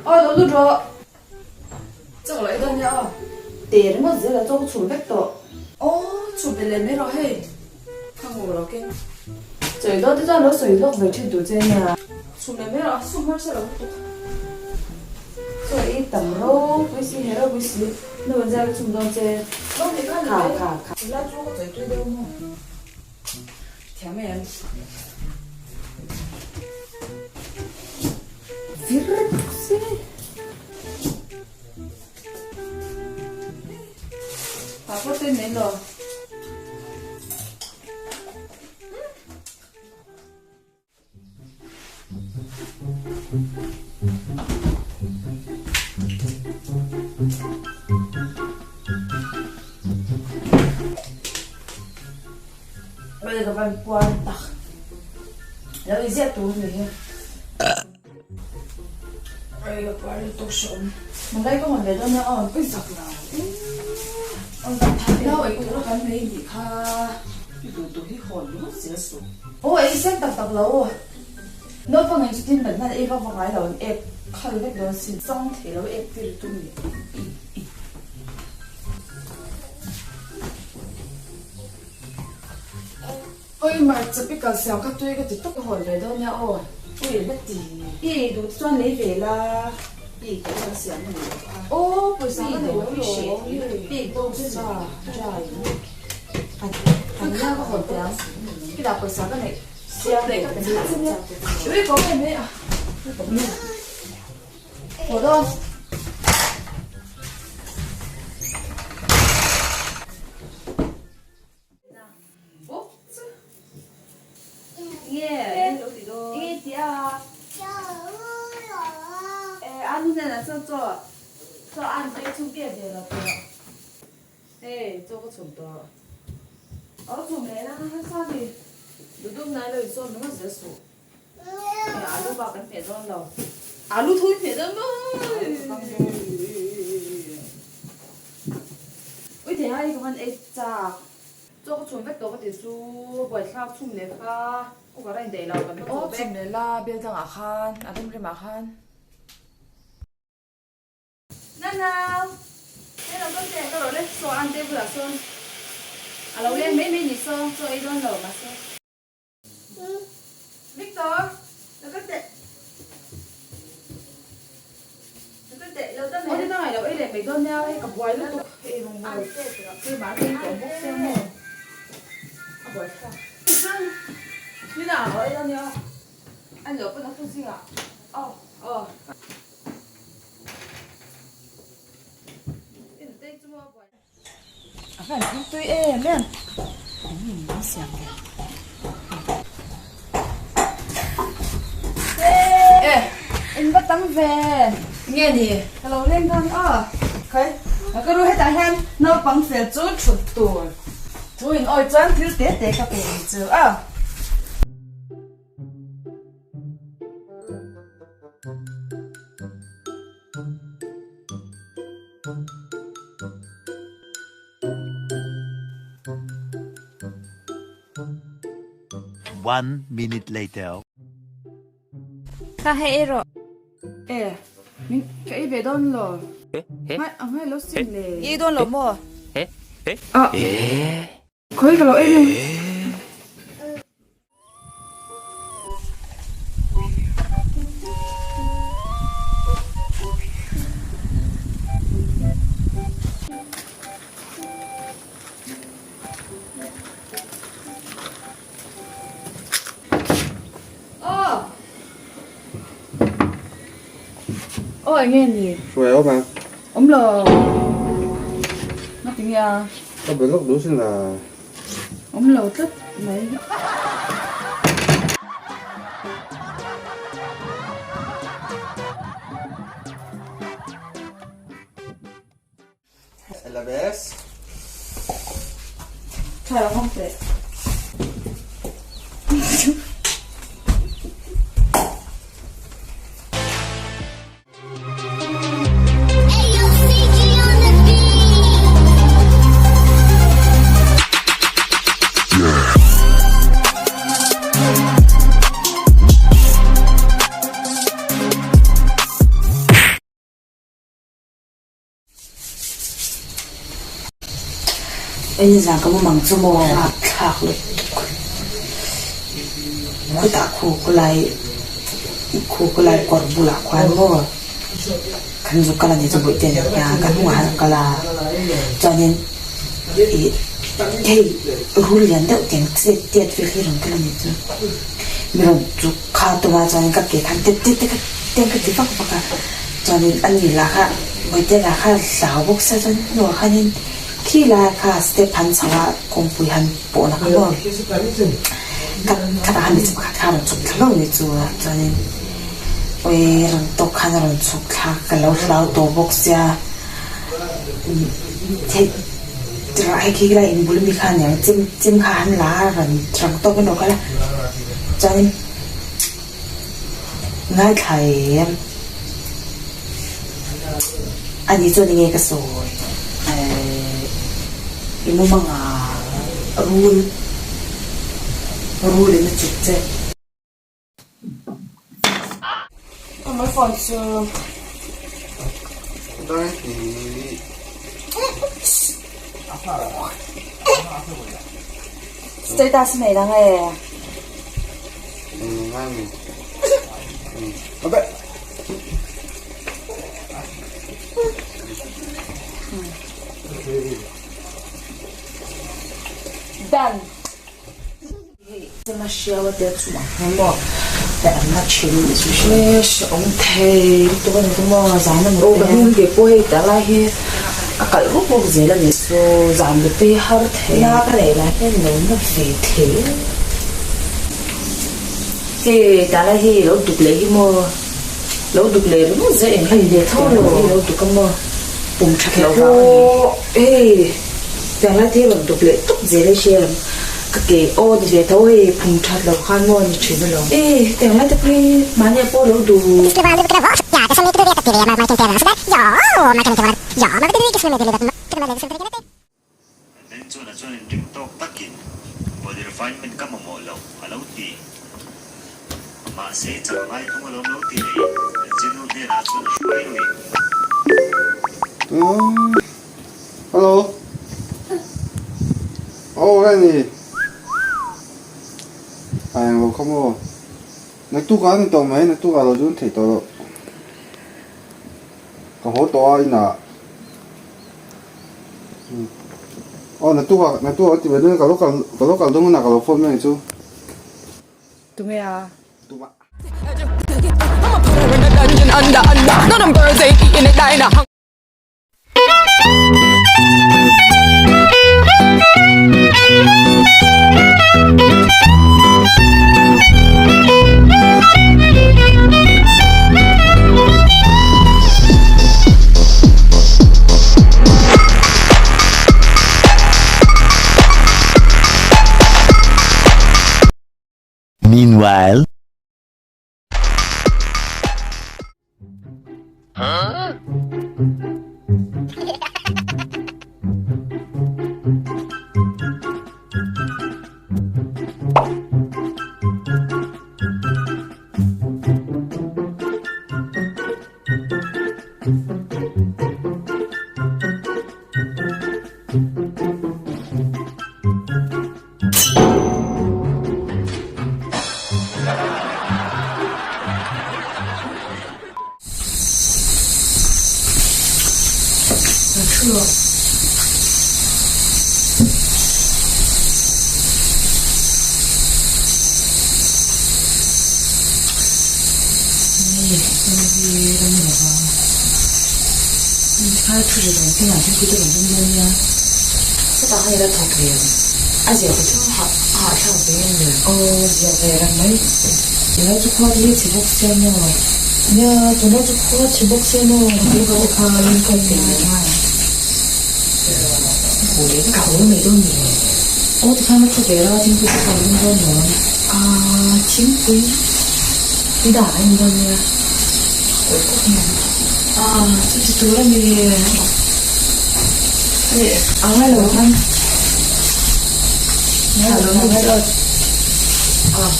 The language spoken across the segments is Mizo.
Aw lo lut rawh. Chaw lo ei dawn nia aw. Te ringawt zel a chaw ka chhum vek tawh. Aw chhum ve leh mai rawh hei. Ka ngu lo keng. Chawi dawn te chuan lo sawi lawk ve thin tur che nia. Chhum leh mai rawh a sum harsa lo lutuk. Chaw ei tam ropui si he ropui si nu an zai ka chhum dawn che. Lo ti khan Kha kha kha. Tun lai chu ka chawi tui deuh maw. Thiam em? Vir bawk si. Pah pawh te nei lo. Vel ka van puar tak. Lo i ziah tur ni hi. Ei ka puar lutuk hreawm. Malai ka hawn ve dawn nia aw. Ui zak lo. Aw zak tha viau ei tur a kan nei nih kha. I duh duh hi hawn ringawt zel suh. Aw ei sen tak tak lo. Naupang in chutin natna ei vak vak ngai lo an ek khal vek dawn sin. Chang thei lo ek tir tum ni. Oi hmarcha pickle siam kha tui ka ti tawp ka hawn ve dawn nia aw. Ui la ti. I ei duh te chuan lei ve la. I ei chuan siam a ni lo a. Aw pawisa ka nei lo lo. Pek dawn sa dry in. An nia ka hawn teh ang. I dah pawisa ka neih. Siam leh ka pe nghal che nia. Ui ka awm em mai a. Haw dawn. Chaw ka chhum vek tawh ka tih chu buaithlak chhum leh kha cooker a indaih lo kan va chawh vek. Aw chhum leh la bel dangah khan a rem remah khan. Nanau hei lo kal teh ka rawh le saw an table ah sawn a lo leng mai mai ni saw chaw ei dawn lo mahse. Victor, lo kal teh. Lo kal teh, lo dam em? Aw ni dang ai lo ei leh mai dawn nia, hei ka buai lutuk. Hei rawn buai keimah ka intawm bawk sia maw. A buai thlak. Chuan ni dang ah ei dawn nia. A ni lo pawn a thu zingah. Aw aw. A hman thil tui em em eng nge min siam ve e in va tam ve nge ni ka lo leng dawn aw khai ka ru hetah hian naupang fel chu thut tur thu in awi chuan thil te te ka pe ang chu a. One minute later. Kha hei ei rawh. E, min ka ei ve dawn lo. Ngai a ngai lo sin le. I ei dawn lo maw? A. Khawi ka lo ei mai. Aw eng nge ni? Hruai a awm a? Awm lo. Ngati nge a? Ka be lawk duh sin la. Awm lo tlat mai. Elabes. Tha lo hawng teh. En zan ka mumang chu maw rapthlak lutuk khutah khu khulai khu khulai kawr bulah khuan maw kan zu kal a ni chu bawihte nen hian ka hnungah hian an kal a chuanin ih hei rul lian deuh teng chet tiat vel hi rawn kal a ni chu mi rawn chu kha tum a chuanin ka ke khan tep tep te kha teng ka ti vak vak a chuanin a ni lah kha bawihte lah kha hlau bawk sia chuan hnuah khanin. Khi lai kha step han chho a kawngpui han pawhna kha maw ka khatah khan michi pakhat kha a rawn chhuk thla hlauh ni chu a chuanin awi rawn tawk khan a rawn chhuk thla ka lo hlau tawh bawk sia hei rah hei khi lai inbul mi kha aniang chem chem kha han la a rawn rang tawk in a rawn kal a chuanin ngaithla em. A ni chuan enge ka sawi eh i mumanga rul rul in a chuk che. Ka phone chu. Status nei dang e. Done. Chema hriau a tel chhum ang hian maw pe an la thin ni chu hre hrehawm thei lutuk a ni chu maw zan a mut te hian kei pawh hei ta lai hi a kalh rup rup zel a ni chu zan mut te hi har thei na ka neih lai hian lo na ve thei hei ta lai hi lo duk leh hi maw lo duk leh ringawt zel eng hlei leh tho lo hi lo duk a maw pum that loh vang a ni hei tiang lai te hi rawn duk leh tawp zel a hria em ka ke aw ni ve tho hei phum that loh khan maw ni thin alawm e tiang lai te pawh hi mahni ah pawh lo duh. Ben chuan a chuan inring tawk takin body refinement ka mamawh loh a lo ti. Mahse chak ngai thung alawm lo ti leh Zinu hnenah chuan a hruai lui. Hello. Oh Rani. Ai ang lo kha maw. Naktuk ah ni tawh mai naktuk ah lo zun thei tawh loh. Ka haw tawh a inah. Aw naktuk ah naktuk ah ka ti ve dawn a ka lo kal ka lo kal dawn hunah ka lo phone mai ang chu. Tunge a? Tumah. Meanwhile. A zia ve chu a hahthlak ve em le? Aw zia ve reng mai. Tunlai chu khua te hi chhe bawk sia maw? Nia tunlai chu khua chhe bawk sia maw? Ka te kha in kal ve leh ngai ang. Ka haw mai dawn ni le. Aw tikhan a thu ve la thingpui te pawh an lum dawn lo. Aaa thingpui i dah a in dawn nia. Awi khawp mai ang. Aaa chuti tur a ni. A ngai lo khan. Ngai lo ngai lo. Aaa.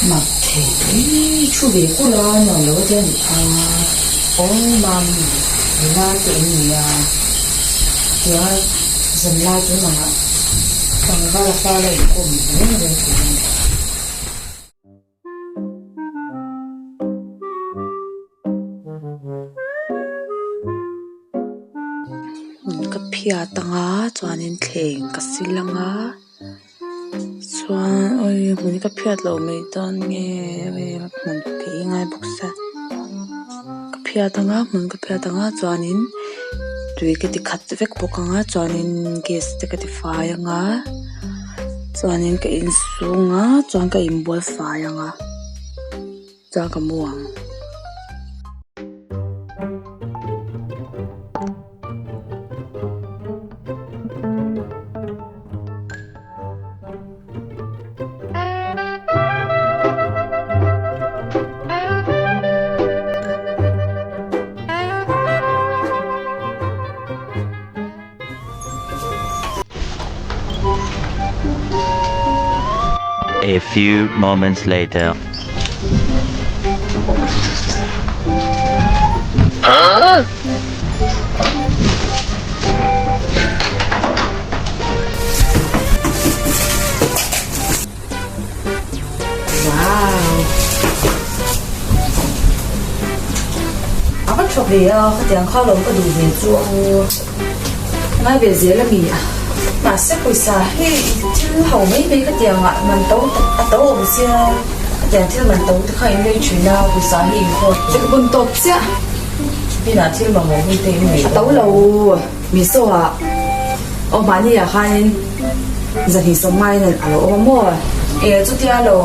Mak thei thu ve kur a nuam lo a tia nih kha. Aw Mami, nula te in nia, tia zanlai chu nangah tlangval a fala inkawm reng reng tur a ni. Ka phiat anga chuanin thleng ka sil anga chuan awi hmun ka phiat loh mai dawn nge hmun phei ngai bawk sia ka phiat anga hmun ka phiat anga chuanin tui ka ti khat vek bawk anga chuanin gas te ka ti fai anga chuanin ka insung a chuan ka inbual fai anga chuan ka mu ang. A few moments later. Wow! A va tha ve a, khatiang kha lo ka duh ve chu. Ngai ve zel a mi a. Mahse pawisa hi thil ho mai mai khatiang ah man to a to awm sia, khatiang thil man to te kha in lei thin a, pawisa hi in khawn. Che ka bun tawp chiah. Inah thil mamawh hun te in nei. A to lo mi saw ah aw mahni ah khanin zahnih sawmngain a lo awm a maw? E chutia lo.